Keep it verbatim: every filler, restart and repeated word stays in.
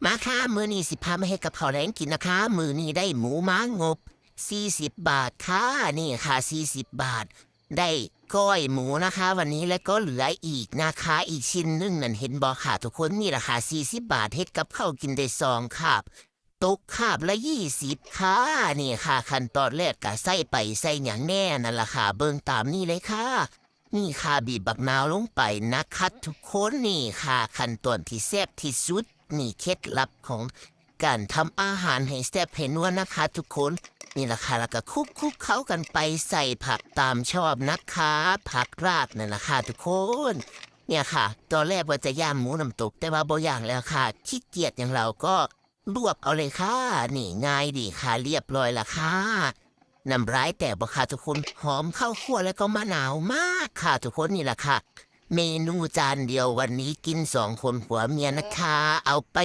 มาค่ะ มื้อนี้สิพามาเฮ็ดกับข้าวแลงกินนะคะ มื้อนี้ได้หมูมางบสี่สิบบาทค่ะ นี่ค่ะ สี่สิบบาท ได้ก้อยหมูนะคะ วันนี้ แล้วก็เหลืออีกนะคะ อีกชิ้นหนึ่งนั่น เห็นบ่ค่ะทุกคน นี่แหละค่ะ สี่สิบบาท เฮ็ดกับข้าวกินได้สองคาบ ตกคาบละยี่สิบค่ะ นี่ค่ะ ขั้นตอนแรกก็ใส่ไปใส่หยังแหน่นั่นล่ะค่ะ เบิ่งตามนี่เลยค่ะ นี่ค่ะ บีบบักนาวลงไปนะคะทุกคน นี่ค่ะ ขั้นตอนที่แซ่บที่สุด นี่เคล็ดลับของการทำอาหารให้แซ่บให้นัวนะคะทุกคน นี่ล่ะค่ะ แล้วก็คลุกๆเข้ากันไป ใส่ผักตามชอบนะคะ ผักราดนั่นล่ะค่ะทุกคน เนี่ยค่ะ ตอนแรกว่าจะย่างหมูน้ำตก แต่ว่าบ่ย่างแล้วค่ะ ขี้เกียจอย่างเราก็ลวกเอาเลยค่ะ นี่ง่ายดีค่ะ เรียบร้อยละค่ะ น้ำลายแตกบ่คะทุกคน หอมข้าวคั่วแล้วก็มะนาวมากค่ะทุกคน นี่ล่ะค่ะ เมนูจานเดียววันนี้กินสองคนผัวเมียนะคะ เอาไป